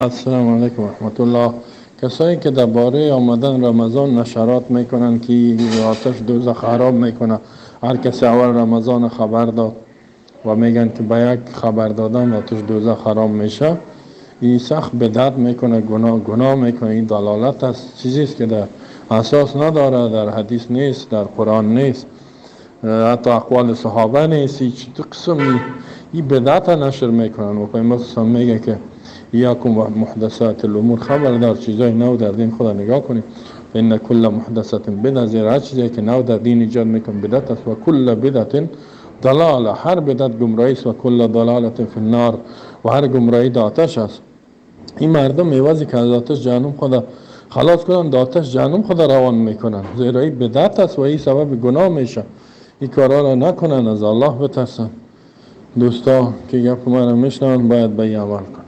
السلام علیکم و رحمت الله. کسایی که درباره آمدن رمضان نشرات میکنن که آتش دوزخ خراب میکنه، هر کسی اول رمضان خبر داد و میگن که با یک خبر دادن آتش دوزخ خراب میشه، این سخت بدعت میکنه، گناه گناه میکنه. این دلالت است، چیزی است که در اساس نداره، در حدیث نیست، در قرآن نیست، حتی اقوال صحابه نیست. هیچ قسم این بدعت نشر میکنن و پیامبر میگه که ایاکم و محدثات الامور، خبردار، چیزای نو در دین خدا نگاه کنید، فان کل محدثه بدعه، زیرا هر چیزی که نو در دین ایجاد میکن بدعت است، و کل بدعت ضلاله، هر بدعت گمراهی است، و کل ضلاله فی النار، و هر گمراهی در آتش است. این مردم عوضی که از آتش جهنم خدا خلاص کنن، در آتش جهنم خدا روان میکنن، زیرا این بدعت است و این سبب گناه میشه. این کارا را نکنن، از الله بترسن. دوستا که گپ ما را میشنون باید به این عمل کنن.